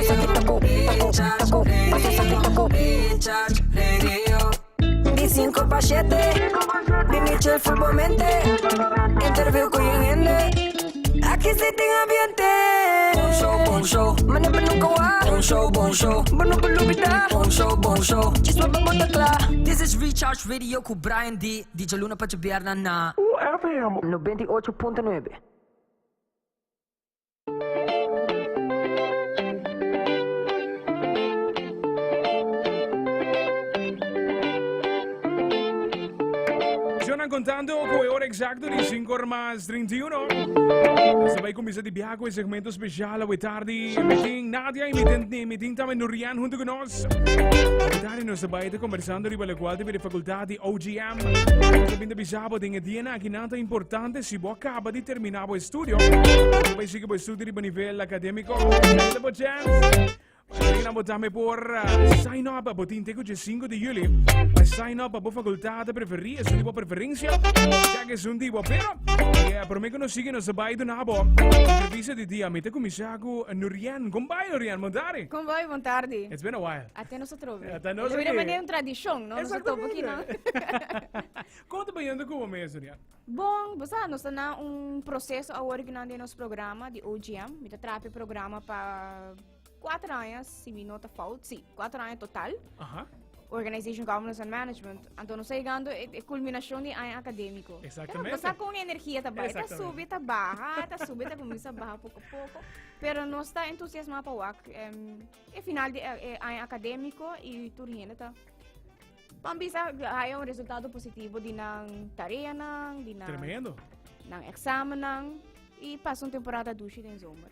Recharge Radio, Recharge Radio. Di 5 pa 7, di Michel full bo mente. Interview cu yen hende, aki si tin ambiente. Bon show, bon show, mane bo nunca wak. Bon show, bon show, bo no por lubida. Bon show, bon show, chisme pa bo ta cla. This is Recharge Radio cu Brian D, di djaluna pa djabièrnè na UFM 98.9. Jonan contando cu e hora exacto di 5 or mas 31. Nos bay cuminsa di biaha cu e segmento special awe tardi. Mi tin Nadia y mi tin, mi tin tambe Nurian hunto cu nos. Awe tardi nos bay ta conversando riba locual ta bira facultad di OGM. Nos ta bin ta bisa bo den e dianan aki nan ta importante si bo a caba di termina bo estudio. Bo bay sigui bo estudio riba nivel academico. Esta bo chance. Asina bo tambe por sign up. Bo tin te cu 5 di juli. Pa sign up pa bo facultad preferi. Esun di bo preferencia. Ya que esun di bo. Pero, eh, prome cu nos sigui nos bay duna bo. Entrevista di dia. Mi ta cuminsa cu Nurian. Con bay, Nurian? Bon tardi. Con bay? Bon tardi. It's been a while. Ate nos atrobe. Ate nos Lo aki. manera un tradicion, no? Nos topo aki, no? Con ta bayendo cu bo mes, Nurian? Bon, bo sa, nos ta na un proceso awor aki nan den nos programa di OGM. Mi ta traha p'e programa pa cuater aña, si mi no ta fout. Sí, cuater aña total. Organization Governance and Management. Anto nos ta yegando e, e culminacion di aña académico. Exactamente. Pero bo sa con energia ta bai. Ta Exactamente. subi, ta baha, ta subi, ta cuminsa baha poco poco. Pero nos ta entusiasma pa wak e final di e, e aña académico y tur hende ta Ban bisa haya un resultado positivo di nan tareanan, di nan, Tremendo. nan examennan y pasa un temporada dushi den zomer.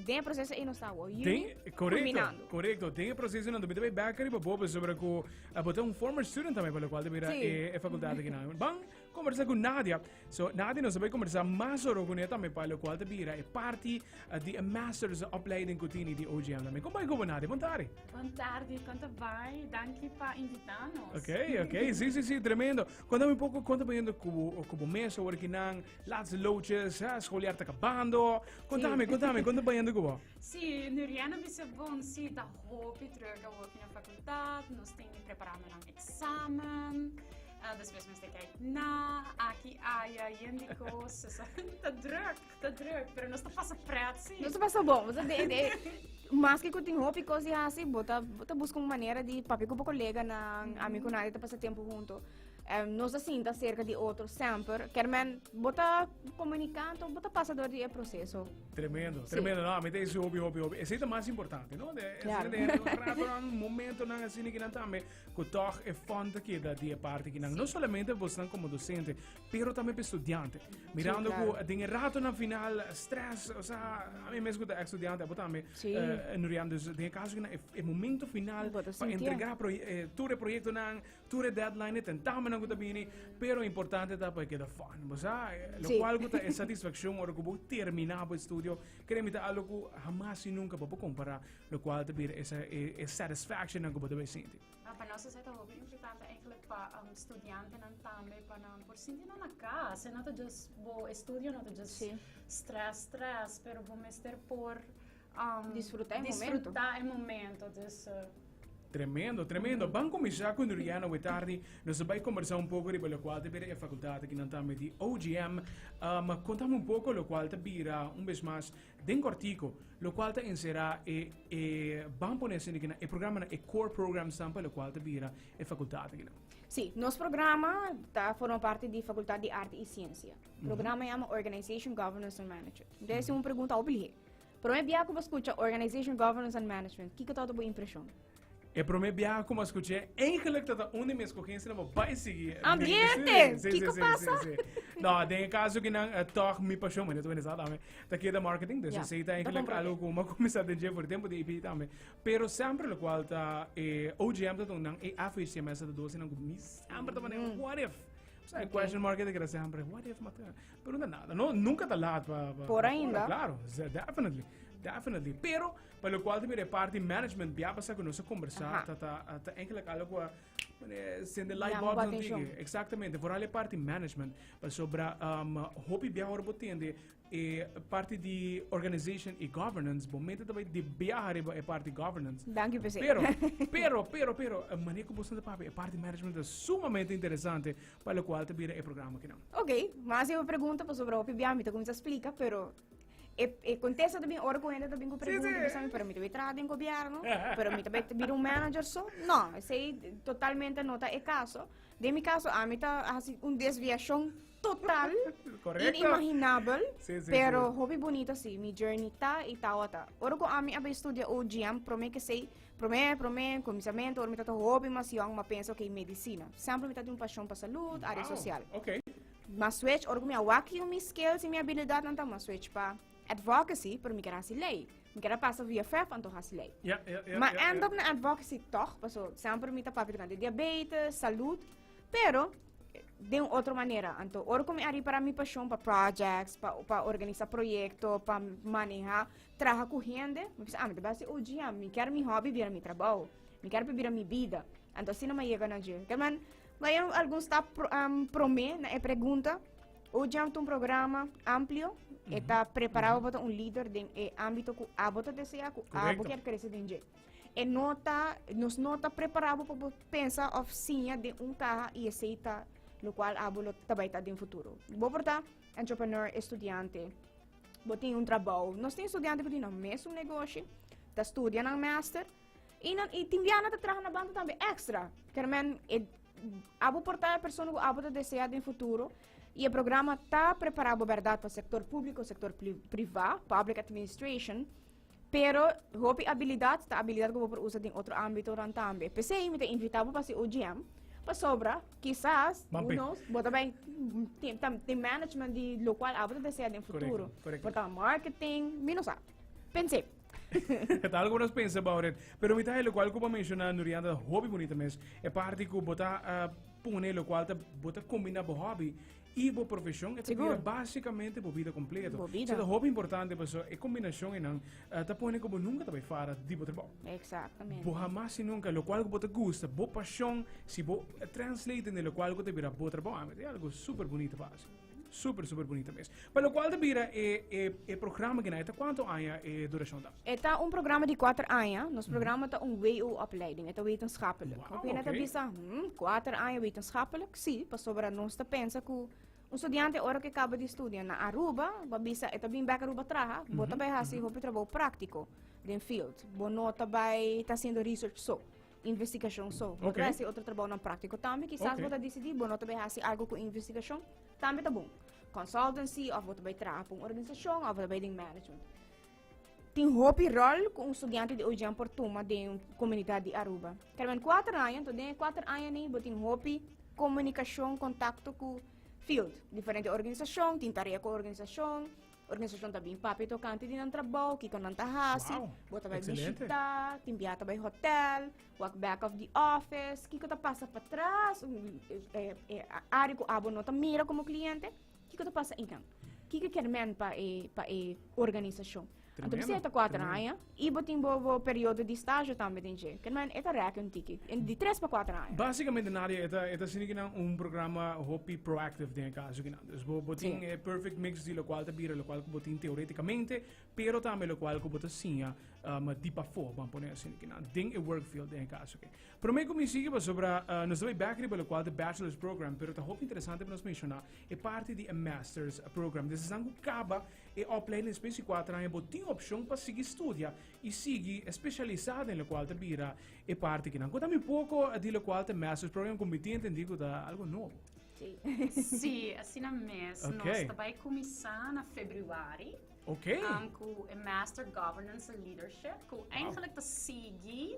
Den e proceso ei nos ta awor. Juni, Den, correcto, culminando. correcto. Den e proceso nan tambe back riba bobo sobre cu eh, bo ta un former student tambe, pa lo cual te mira Sí. e, e facultad aki nan. Ban conversa cu Nadia. So, Nadia nos bay conversa mas oro cu ne tambe pa lo cual te bira e parti eh, di e master's opleiding cu tini di OGM tambe. Con bay cu bo, Nadia? Bon tarde. Bon tardi, kon ta bai? Danki pa invitá nos. Ok, ok, sí, sí, sí, tremendo. Contame un poco, conta poniendo cu cu bo mes awor ki nan, laatste loodjes, hè, schooljaar ta acabando. Contame, contame, conta poniendo cu bo. Sí, Nuriana bisa bon, sí, ta hopi druk awor ki na facultad, nos tin di preparando nan examen. Uh, despues mester kijk na, aki, aya, yen di kos. Ta druk. Ta druk, pero nos ta pasa pret, sí. Nos ta pasa bon. Bo sa de, de, maske ku tin hopi kos di hasi, bo ta, bo ta buska un manera di papia ku bo koleganan, ami ku Nadia ta pasa tempu hunto. Em, nos ta sinta serka di otro semper. Kermen, bo ta komunika, anto bo ta pasa dor di e proseso. Tremendo, Sí. tremendo. No, a mi ta ese hopi, hopi, hopi. Esei ta mas importante, no? De, Claro. de, de, rato nan, momento nan asina ki nan tambe, ku toch e fun ta keda di e parti ki nan. No solamente bosnan como docente, pero tambe pa estudiante. Mirando Sí, claro. ku den e ratonan final stress, o sea, a mi mes ku ta ex estudiante, abo tambe, Sí. eh, Nurian, dus den e caso ki e, e momento final Bo ta pa sintié. entrega proye eh, tur e proyectonan, tur e deadline, e tentamennan ku ta bini, pero importante ta pa e keda fun. Bo sa, eh, lo Sí. cual ku ta e satisfaccion ora ku bo termina bo estudio, kere mi ta algo ku hamas y nunca bo por compara, lo cual ta bira esa e, e satisfactionnan ku bo ta bay sinti. Ah, pa nos esei ta hopi importante eigenlijk pa um, studiantenan tambe pa nan por sinti nan na cas. E no ta just bo estudio no ta just Sí. stress, stress, pero bo mester por um, Disfruta e momento. disfruta e momento. Dus, uh, Tremendo, tremendo. Ban cuminsa cu Nuriana awe tardi. Nos ta bay conversa un poco riba locual ta bira e facultad aki nan tambe di OGM. Um, contame un poco locual ta bira un bes mas Den kortico, locual ta encera e e ban pone asina kinan e programanan, e core programsnan pa locual ta bira e facultad akinan. Sí, nos programa ta forma parti di Facultad di Arte y Ciencia. Programa yama Organization Governance and Management. Entonces, esi un pregunta hopi lihe. Prome bia cu bo scucha Organization Governance and Management, kico ta bo impresion? E prome biaha ku mi a skuch'é, eigenlijk ta ta un di mi eskogensianan pa bai sigui. Ambiente! Sí, sí, Kiko sí, pasa? sí, sí. No, den e kaso ku nan eh, tòg mi pashon, mi no ta bini sa tambe, ta keda marketing. Dus Ja, esei ta ta eigenlijk comprende. algo ku mi a kuminsá den dje for tempu di AP tambe. Pero semper lokual ta e OGM ta un nan, e FHCMS ta dos nan ku mi semper ta manera, what if? Sa e question mark e ta keda semper, what if? Ma ta- Pero no ta nada, no, nunca ta laat pa, pa, Por pa- ainda. Claro, definitely, definitely. Pero Pa locual ta mira e parti management bia pasa cu nos a conversa ta ta ta eigenlijk algo cu a sende light Llama bulb bo nan atencion. tiki. Exactamente, vooral e parti management. Pasobra um, hopi bia ora bo tende. E parti di organization y governance, bo mente ta bay di biaha riba e parti governance. Dank u p'esei. Pero, pero, pero, pero, e manier ku boso ta papia, e parti management ta sumamente interesante pa locual ta bira e programa akinan. Ok, mas e pregunta pasobra hopi bia mi ta cuminsa splica, pero e, e contesta ta bin ora cu hende ta bin cu pregunta, bisa mi, pero mi ta bay traha den gobierno, pero mi ta bay bira un manager so. No, esei totalmente no ta e caso. Den mi caso, ami ta haci un desviacion total, inimaginabel, Sí, sí, pero sí. hopi bonito sí, mi journey ta y tawata. Ora cu ami a bay studia OGM, prome que sei, prome, prome, cuminsamiento, ora mi tata hopi mas young, ma pensa, ok, medicina. Sempre mi tata un pasión pa salud, área social. Ma switch, ora cu mi a wak mi skills y mi habilidadnan ta, ma switch pa advocacy, pero mi kier haci ley. Mi kier a pasa via FEF, anto haci ley. Ma end up na advocacy toch, paso sempre mi ta papia tocante diabetes, salud, pero den un otro manera. Anto, ora cu mi a ripara mi pasion pa projects, pa organisa proyecto, pa maneha, traha cu hende, mi bisa, ah, mi ta bay haci OGM, mi kier mi hobby bira mi trabao, mi kier pa bira mi bida. Anto, asina mi a yega na dje. Ke men, bay algun stap prome na e pregunta. OGM ta un programa amplio, e ta prepara bo pa ta un lider den e ambito cu abo ta desea, cu abo kier crece den dje. E no ta, nos no ta prepará bo pa bo pensa of siña den un kaha i esei ta lokual abo lo ta bai ta den futuro. Bo por ta entrepreneur, estudiante, bo tin un trabou. Nos tin estudiante ku tin nan mesun negoshi, ta studia nan master i nan i tin biaha nan ta traha na banda tambe extra. Kermen e abo por ta e persona ku abo ta desea den futuro i e programa ta prepará bo bèrdat pa sektor públiko, sektor privá, public administration. Pero hopi abilidad ta abilidad ku bo por usa den otro ámbitonan tambe. P'esei mi ta invitá bo pa hasi OGM, pasobra kisas, who knows, bo ta bai tin tin management di lokual abo ta desea den futuro. Por ta marketing, mi no sa. Pens'é. Ta algo ku nos pensa about it. Pero mi ta haña lokual ku bo a menshoná, Nurian, ta hopi bunita mes. E parti ku bo ta pone lokual ta bo ta kombiná bo hòbi I bo profeshon e ta bira básikamente bo bida kompleto. Bo bida. Esei ta hopi importante pasobra e kombinashon einan ta pone ku bo nunka ta bai fara di bo trabou. Eksaktamente. Bo hamas i nunka lokual ku bo ta gusta, bo pashon, si bo translate den lokual ku ta bira bo trabou, ami ta algu super bunita pa hasi. Super, super bunita mes. Pa lokual ta bira e e e programa kinan, e ta kuantu aña e durashon ta? E ta un programa di kuater aña. Nos programa ta un WO-opleiding, e ta wetenschappelijk. Wow, Hopi hende ta oké. bisa, kuater aña wetenschappelijk? Sí, pasobra nos ta pensa ku un studiante ora ku e kaba di studia na Aruba, bo a bisa e ta bin bek Aruba traha, bo ta bai hasi hopi trabou práktiko den field. Bo no ta bai ta hasiendo research so, investigashon so. Bo ta bai hasi otro trabounan práktiko tambe. Kisas bo ta disidí bo no ta bai hasi algu ku investigashon, tambe ta bon. Consultancy òf bo ta bai traha pa un organisashon òf bo ta bai den management. Tin hopi rol ku un studiante di OGM por tuma den komunidat di Aruba. Kermen kuater aña, enton den e kuater añanan bo tin hopi komunikashon, kontakto ku field, diferente organisashon, tin tarea ku organisashon, organisashon ta bin papia tokante di nan trabou, kiko nan ta hasi, Wow, bo ta bai excelente. bishita, tin bia ta bai hotel, wak back of the office, kiko ta pasa patras, e área ku abo no ta mira komo kliente. Kiko ta pasa einan? Kiko kier men pa e, pa e organisashon? Anto Tremendo, bisa ta kuater tremendo. aña i bo tin bo, bo periodo di stage tambe den dje. Kier men e ta rèk un tiki. En di tres pa kuater aña. Básicamente, Nadia, e ta, e ta asina kinan un programa hopi proactive den e caso kinan. Dus bo, bo tin Sí. e perfect mix di locual ta bira locual cu bo tin teoreticamente, pero tambe locual cu bo ta siña um, di pafó, ban pone asina kinan, den e work field den e caso aki. Prome cu mi sigui pasobra nos ta bay bek riba locual ta bachelor's program, pero ta hopi interesante pa nos menciona e parti di e master's program. Desde esnan cu caba e opleiding despues di cuater aña bo tin opcion pa sigui studia y sigui specialisa den locual ta bira e parti kinan. Conta mi poco di locual ta master's program cu mi tin entendi cu ta algo nobo. Sí. Sí, asina mes. Ok. Nos ta bay cuminsa na februari. Ok. Cu e Master Governance and Leadership, cu eigenlijk ta sigui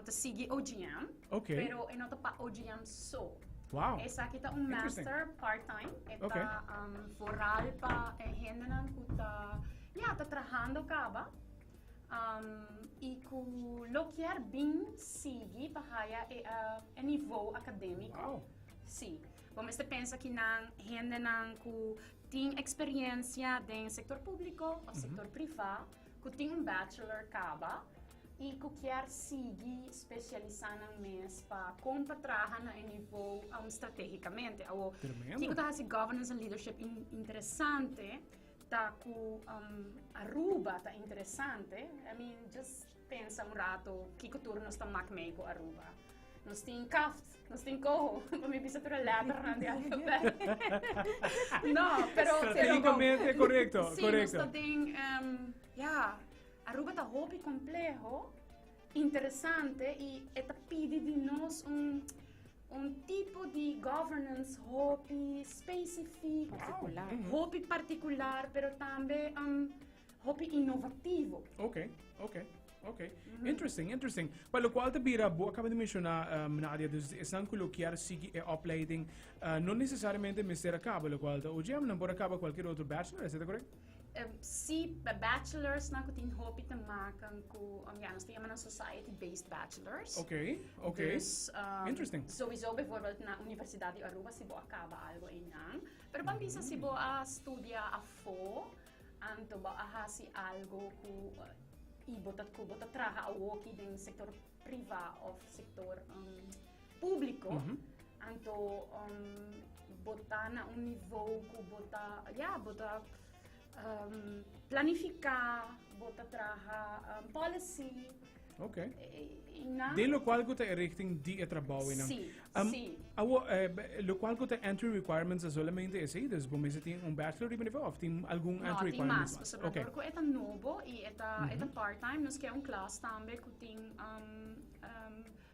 Ta sigui OGM, Ok. pero e no ta pa OGM so. Wow. Esaki ta un Interesting. master part-time. E Ok. ta vooral pa e hendenan ku ta, ja, ta trahando kaba. I ku lo kier bin sigui pa haya e, e nivo akadémiko. Wow. Sí. Bo mester pensa ki nan hendenan ku tin eksperiencia den sektor públiko òf sektor privá, ku tin un bachelor kaba. I ku kier sigui spesialisá nan mes pa kon pa traha na e nivou stratégikamente. Awor, Tremendo. kiko ta hasi governance and leadership interesante? Ta cu Aruba ta interesante. I mean, just pensa un rato kico tur nos ta mak mee cu Aruba. Nos tin kaft, nos tin coho, pa mi bisa tur e letternan di alfabet. No, pero... Strategicamente correcto, sí, correcto. Nos ta den, ja, Aruba ta hopi compleho, interesante y e ta pidi di nos un tipo di governance hopi specifiek, Particular. Hopi particular, pero tambe hopi innovativo. Ok. Interesting, interesting. Pa lo cual ta bira, bo a caba di menciona, Nadia, dus esnan cu lo kier sigui e opleiding, no necesariamente mester a caba, lo cual ta OGM, nan por a caba cualkier otro bachelor, is dat correct? Sí, bachelors nan cu tin hopi te maken cu, ja, nos ta yama nan society-based bachelors. Dus, sowieso bijvoorbeeld na Universidad di Aruba si bo a caba algo einan. Pero ban bisa si bo a studia afo, anto bo a haci algo cu y bo ta, cu bo ta traha awoki den sector priva of sector publico, anto bo ta na un niveau cu bo ta, ja, bo ta planifica, bo ta traha policy. Ok. Den locual cu ta e richting di e trabou einan. Sí, sí. Awo, locual cu ta entry requirements ta solamente esey? Dus bo mester tin un bachelor riba nivel of tin algun No, entry tin requirements mas. mas? Pasobra dor cu e ta nobo y e ta part-time, nos ke un klas tambe cu tin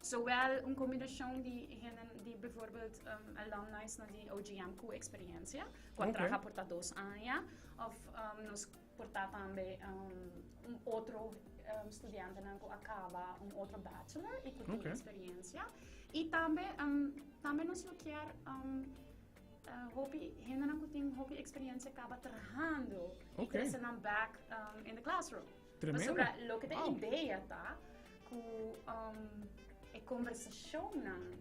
zowel un combinacion di hende di bijvoorbeeld alumni na di OGM cu experiencia, cu a traha por ta 2 aña, of nos por ta tambe un otro studiantenan cu a caba un otro bachelor y cu tin experiencia. Y tambe nos lo kier hopi hendenan cu tin hopi experiencia caba trahando y trece nan back in the classroom. Tremendo. Pasobra loke ta idea ta cu e conversacionnan,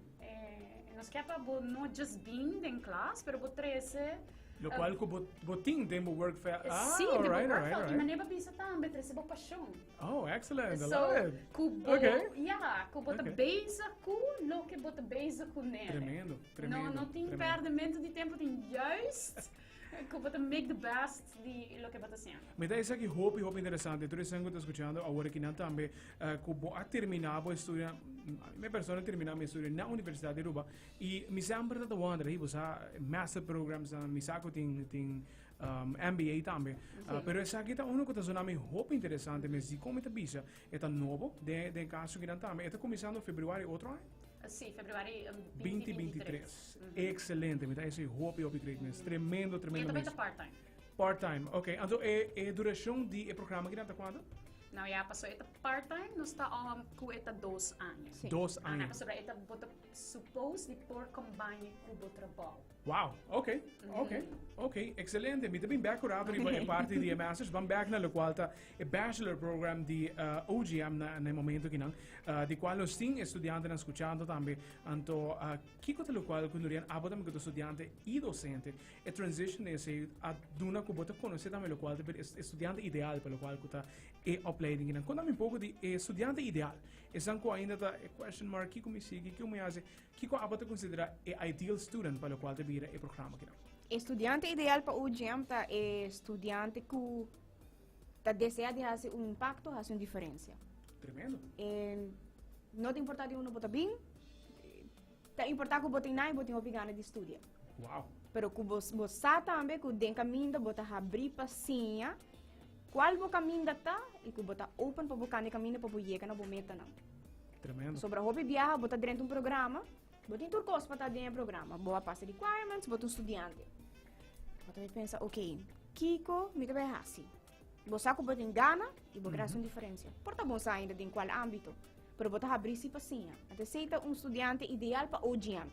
nos kier pa bo no just bin den klas, pero bo trece Locual cu bo tin den bo workveld. Ah, Sí, den bo alright, workveld. Y manera bo bisa tambe, trece bo pasion. Oh, excellent. I So, love it. cu bo, ja, cu bo ta bezig cu loke bo ta bezig cu nele. Tremendo, tremendo, No, no tin tremendo. perdemento di tempo, tin juist cu bo ta make the best di loke bo ta haciendo. Mi ta esaki hopi, hopi interesante. Tur esnan cu ta scuchando awor aki nan tambe, cu bo a termina bo estudio, mi persona a termina mi estudio na Universidad di Aruba, y mi semper ta ta wonder, hey, bo sa master programs nan, mi sa cu tin MBA tambe. Pero esaki ta uno cu ta sona mi hopi interesante mes. Di con mi ta bisa? E ta nobo den caso aki nan tambe. E ta cuminsando februari otro aña? Sí, februari 20 23. 23. Excelente, mi ta esey hopi, hopi great mes. Tremendo, tremendo E ta mes. beta part-time. Part-time, ok. Anto e duracion di e programa aki nan ta cuanto? Nou ja, paso e ta part-time, nos ta cu e ta 2 aña. 2 Aha, aña. pasobra e ta, bo ta suppose di por combine cu bo trabou. Wow, ok, excelente. Mi ta bin back un rato riba e parti di e masters. Ban back na locual ta e bachelor program di OGM na e momento kinan, di cual nos tin e studiantenan scuchando tambe. Anto, kico ta locual cu Nurian abo tambe cu ta studiante y docente, e transition esey a duna cu bo ta conoce tambe locual ta e studiante ideal pa locual cu ta e opleiding kinan. Contame un poco di e studiante ideal. Esan cu ainda ta e question mark, kico mi sigui, kico mi haci? Kiko abo ta considera e ideal student pa locual ta bira e programa kinan? E studiante ideal pa UGM ta e studiante cu ta desea di haci un impacto, haci un diferencia. Tremendo. E no ta importa di unda bo ta bin, ta importa cu bo tin na y bo tin hopi gana di studia. Wow. Pero cu bo sa tambe cu den caminda bo ta habri pa siña cual bo caminda ta y cu bo ta open pa bo cambia caminda pa bo yega na bo metanan. Tremendo. Sobra hopi biaha bo ta drenta un programa, bo tin tur kos pa ta den e programa. Bo a pasa requirements, bo ta un studiante. Bo ta pensa, ok, kiko mi ta bai hasi? Bo sa ku bo tin gana i bo kere hasi un diferensia. Por ta bon sa ainda den kual ámbito, pero bo ta habrí si pa siña. Anto esei ta un studiante ideal pa OGM.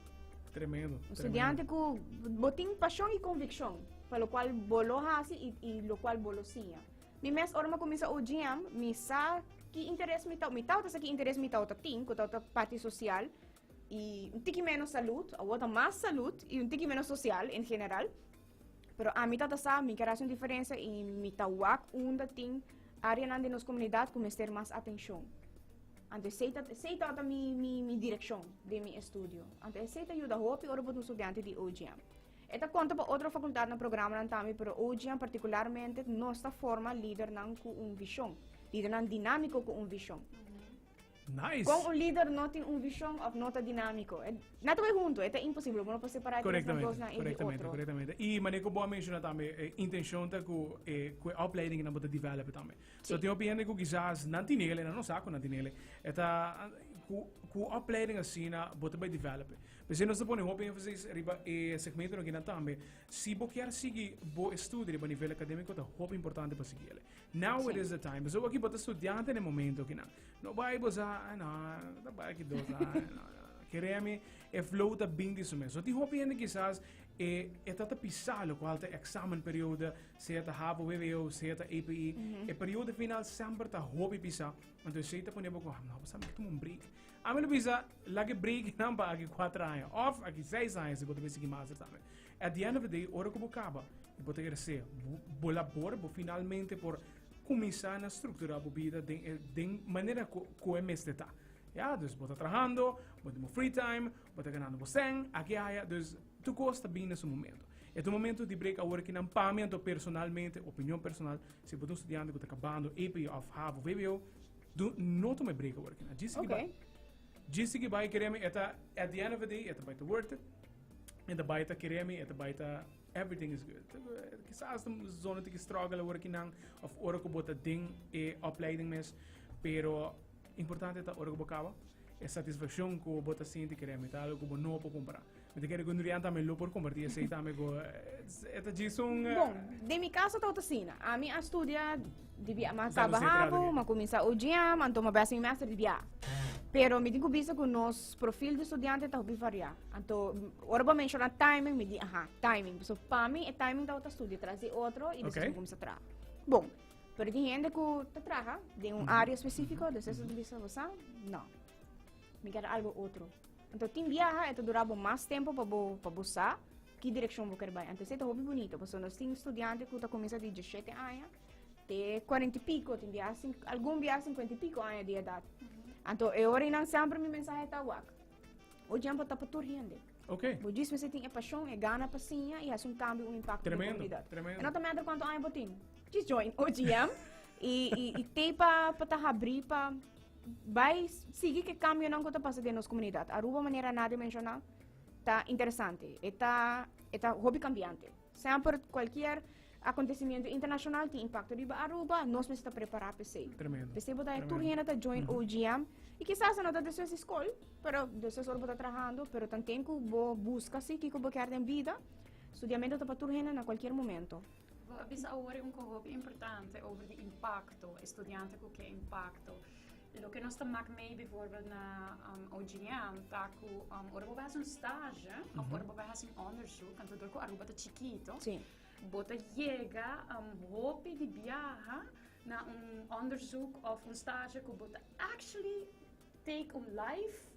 Tremendo. Un studiante ku bo tin pashon i konvikshon pa lokual bo lo hasi i lokual bo lo siña. Mi mes ora mi a cuminsa OGM, mi sa ki interes mi ta, mi tawata sa ki interes mi tawata tin, cu tawata parti social y un tiki menos salud, awor ta mas salud y un tiki menos social en general. Pero ami tawata sa mi kier haci un diferencia y mi ta wak unda tin areanan den nos comunidad cu mester mas atencion. Anto esey ta, esey tawata mi, mi, mi direccion den mi estudio. Anto esey ta yuda hopi ora bo ta un studiante di OGM. E ta konta pa otro fakultatnan programanan tambe, pero OGM partikularmente nos ta forma lidernan ku un vishon, lidernan dinámiko ku un vishon. Nice. Kon un lider no tin un vishon òf no ta dinámiko? E nan ta bai huntu, e ta imposibel, bo no por separá e tres nan kosnan e di otro. Korektamente. I manera ku bo a menshoná tambe, e intenshon ta ku e ku e opleidingnan bo ta develop tambe. So tin hopi hende ku kisas nan tin ele, nan no sa ku nan tin ele. E ta ku ku opleiding asina bo ta bai develop. P'esei nos ta pone hopi énfasis riba e segmentonan akinan tambe. Si bo kier sigui bo estudio riba nivel akadémiko ta hopi importante pa sigui ele. Now it is the time. Pasobra aki bo ta studiante na e momento akinan. No bai bo sa, ay no, no ta bai aki dos aña, no, no. Kere mi, e flow ta bin di su mes. So tin hopi hende kisas e e ta ta pisa lokual ta examenperiode, sea ta havo, vwo, sea ta APE. E periode final semper ta hopi pisa. Anto esei ta pone bo ku, ah, no, bo sa mi ta tuma un break. Ami lo bisa, laga e break nan pa aki kuater aña òf aki seis aña si bo ta bai sigui master tambe. At the end of the day, ora ku bo kaba i bo ta ehersé bo labor, bo finalmente por kuminsá na strukturá bo bida den e den manera ku ku e mester ta. Ya, dus bo ta trahando, bo tin bo free time, bo ta ganando bo sèn, aki aya, dus tur kos ta bin na su momento. E ta un momento di break awor aki nan pa mi anto personalmente, opinion personal, si bo ta un studiante ku ta kabando AP òf havo, vwo, Do no tuma e break awor kina. Djis sigui bai. Djis sigui bai kere mi eta at the end of the day eta bai ta worth it. Eta bai ta kere mi eta bai ta everything is good. Kisas ta zona tiki struggle awor kinan of ora ku bo ta den e opleiding mes pero importante ta ora ku bo kaba e satisfaccion ku bo ta sinti kere mi ta algo ku bo no por compara. Mi ta kere ku Nurian tambe lo por comparti esei tambe ku e ta djis un Bon, den mi caso tabata asina. Ami a studia di bia, mi a caba havo, mi a cuminsa OGM, anto mi a bes mi master di bia. Pero mi tin cu bisa cu nos profil di studiante ta hopi varia. Anto, ora bo a menciona timing, mi di, aha, timing. Pasobra pa mi e timing tabata studia tras di otro y despues mi cuminsa traha. Bon, pero tin hende cu ta traha den un area specifico, dus eso ta bisa, bo sa, no, mi kier algo otro. Anto tin biaha e ta dura bo mas tempo pa bo pa bo sa ki direkshon bo ker bai. Anto esei ta hopi bunito pasobra nos tin studiante ku ta kuminsá di diesshete aña te kuarenta i piko, tin biaha sin algun biaha sinkuenta i piko aña di edat. Anto e ora einan semper mi mensahe ta wak, Ojian por ta pa tur hende. Bo djis mester tin e pashon, e gana pa siña i hasi un kambio, un impakto den komunidat. E no ta mèter kuantu aña bo tin. Djis join OGM i i i tei pa pa ta habrí pa Bai sigui ke kambionan ku ta pasa den nos komunidat. Aruba manera Nadia menshoná ta interesante. E ta e ta hopi kambiante. Semper kualkier akontesimiento internashonal tin impakto riba Aruba, nos mester ta prepará pa esei. Tremendo. P'esei bo ta haña tur hende ta join OGM i kisas nan no ta despues di skol, pero despues ora bo ta trahando, pero tanten ku bo buska si kiko bo kier den bida, studiamentu ta pa tur hende na kualkier momento. Bo a bisa awor un ko hopi importante over di impakto, e studiante ku ke impakto. Loke nos ta mak mee bijvoorbeeld na OGM ta ku ora bo bai hasi un stage of ora bo bai hasi un onderzoek, anto dor ku Aruba ta chikito, bo ta yega hopi di biaha na un onderzoek of un stage ku bo ta actually take un life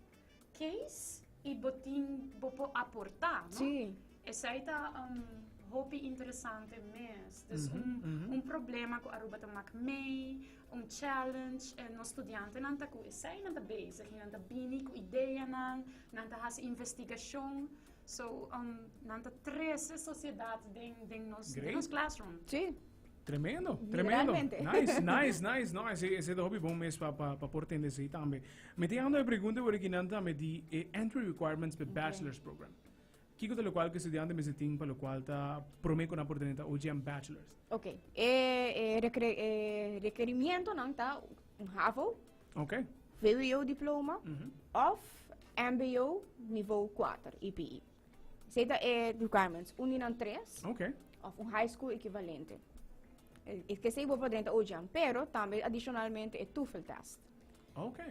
case y bo tin bo por aporta, no? Sí. Esey ta um, hopi interesante mes. Dus un, un problema cu Aruba ta mak mee, un challenge, en nos studiantenan ta cu esey nan ta bezig y nan ta bini cu ideanan, nan ta haci investigacion. So, um, nan ta trece sociedad den, den nos, den nos classroom. Sí. Tremendo, tremendo. Nice, nice, nice. No, ese, ese ta hopi bon mes pa, pa, pa por tende esei tambe. Mi tin ando e pregunta por akinan tambe di e entry requirements pa bachelor's program. Kiko ta lokual ku estudiante mester tin pa lokual ta prome ku nan por drenta OGM bachelor's? Ok, e, e, rekre, e requerimientonan ta un HAVO, VWO diploma, of MBO niveau 4, IPI. Esei ta e requirements. Un di nan tres. Of un high school equivalente. E ke esei bo por drenta OGM, pero tambe adicionalmente e TOEFL test.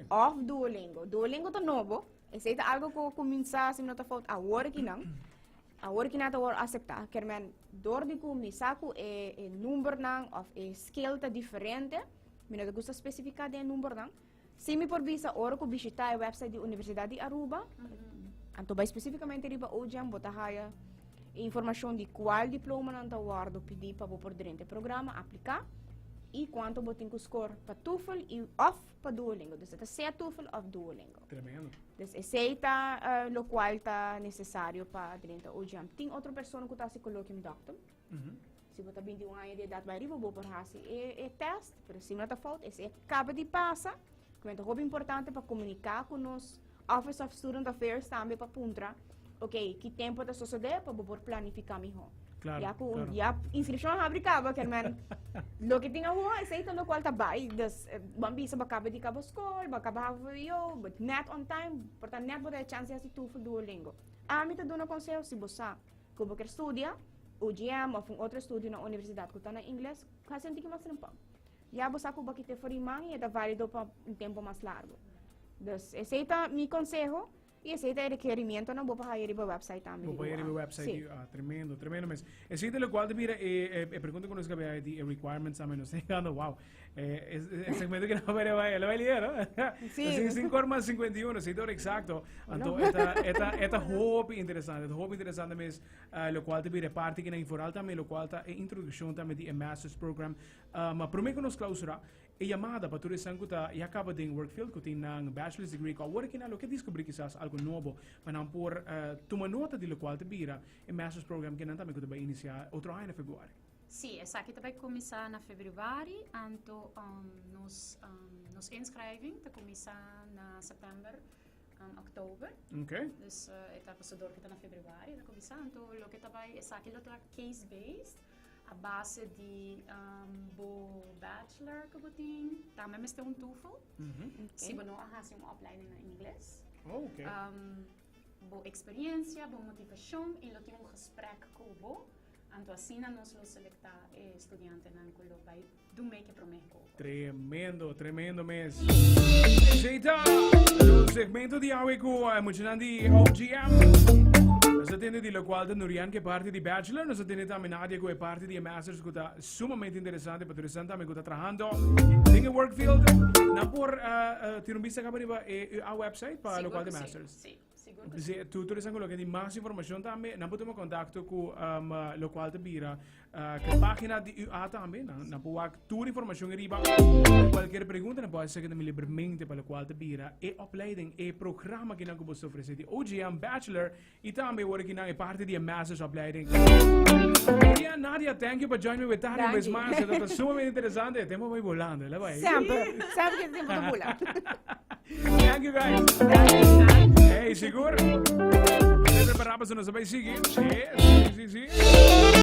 Of Duolingo. Duolingo ta nobo. Esei ta algo ku kuminsá, si mi no ta fout, awor akinan. Awor akinan ta wòrdu aseptá. Ker men, dor di ku mi sa ku e e numbernan of e scale ta diferente, mi no ta gusta spesifiká den e numbernan. Si mi por bisa ora ku bishitá e website di Universidat di Aruba, anto bai spesífikamente riba OGM bo ta haya e informashon di kual diplomanan ta wòrdu pidí pa bo por drenta e programa, apliká. I kuantu bo tin ku score pa TOEFL i òf pa Duolingo. Dus e ta sea TOEFL òf Duolingo. Tremendo. Dus esei ta uh, lokual ta nesesario pa drenta OGM. Tin otro persona ku ta hasi colloquium doctum. Mm -hmm. Si bo ta 21 aña di edat bai riba, bo por hasi e, e test, pero si no ta fout, esei kaba di pasa. Ku ta hopi importante pa komuniká ku nos Office of Student Affairs tambe pa puntra, ok, ki tempo ta sosodé pa bo por planifiká mihó. Claro, ya ku claro. ya inskripshon habri kaba, kermen loke tin awor esei ta lokual ta bai. Dus eh, ban bisa bo kaba di kaba skol, bo kaba HVO, but net on time, por ta net bo ta e chance di hasi TOEFL Duolingo. Ami ta duna konseho si bo sa ku bo ker studia UGM of un otro estudio na universidat ku ta na ingles, hasi un tiki mas trempan. Ya bo sa ku bo kite for di man i e ta válido pa un tempu mas largu. Dus esei ta mi konseho i esei ta e rekerimientonan bo por haya riba website tambe Bo di por haya riba UA. website Sí. di UA. Tremendo, tremendo mes. Esei ta lokual ta bira e, e, e pregunta ku nos kabia haya di e requirements tambe. Nos ta yegando, wow. Eh, e, e segmento ku nan bai bai, el a bai lier, no? Sí. Nos tin sinku or mas 51, seis ora eksakto. Anto e ta, e ta, e ta hopi interesante, e ta hopi interesante mes, eh, lokual ta bira e parti kinan inforal tambe, lokual ta e introdukshon tambe di e master's program. Ma promé ku nos klausurá, e yamada pa tur esnan ku ta ya kaba den workfield ku tin nan bachelor's degree ku awor kinan lo ke diskubrí kisas algu nobo pa nan por tuma nota di lokual ta bira e master's program kinan tambe ku ta bai inisiá otro aña na februari. Sí, esaki ta bai kuminsá na februari, anto nos nos inschrijving ta kuminsá na sèptèmber, òktober. Okay. Dus e ta pasobra ku ta na februari ta kuminsá, anto loke ta bai esaki lo ta case based. A base di bo bachelor ku bo tin, tambe mester un TOEFL. Si bo no a hasi un opleiding na ingles. Oh, okay. Bo experiencia, bo motivacion y lo tin un gesprek ku bo. Anto asina nos lo selecta e studiantenan ku lo bai Doe mee ke promé koko. Tremendo, tremendo mes. Esei ta nos segmento di awe ku eh, muchanan di OGM. Nos a tende di lokual ta Nurian ke parti di bachelor, nos a tende tambe Nadia ku e parti di e masters ku ta sumamente interesante pa tur esnan tambe ku ta trahando den e workfield. Nan por eh, eh, tira un bista kaba riba e UA website pa Sigur lokual ku di sí, masters. Sí, sigur ku sí. Dice, tu tur esnan ku loke di mas informashon tambe, nan por tuma kontakto ku um, lokual ta bira Ke pagina di UA tambe, nan, nan por wak tur informacion riba. Cualquier pregunta nan por hacer tambe libremente pa locual ta bira e opleiding, e programa ki nan ku boso ofrece di OGM Bachelor y tambe ora ki nan e parte di e Masters opleiding. Maria, Nadia, thank you pa join me with tarde un vez Danki. mas. E ta sumamente interesante. E tempo bai volando, la bai. Semper, semper que tempo ta bula. Thank you guys. Danki. Hey, sigur. Prepara pa nos bai sigui. Sí, sí, sí, sí.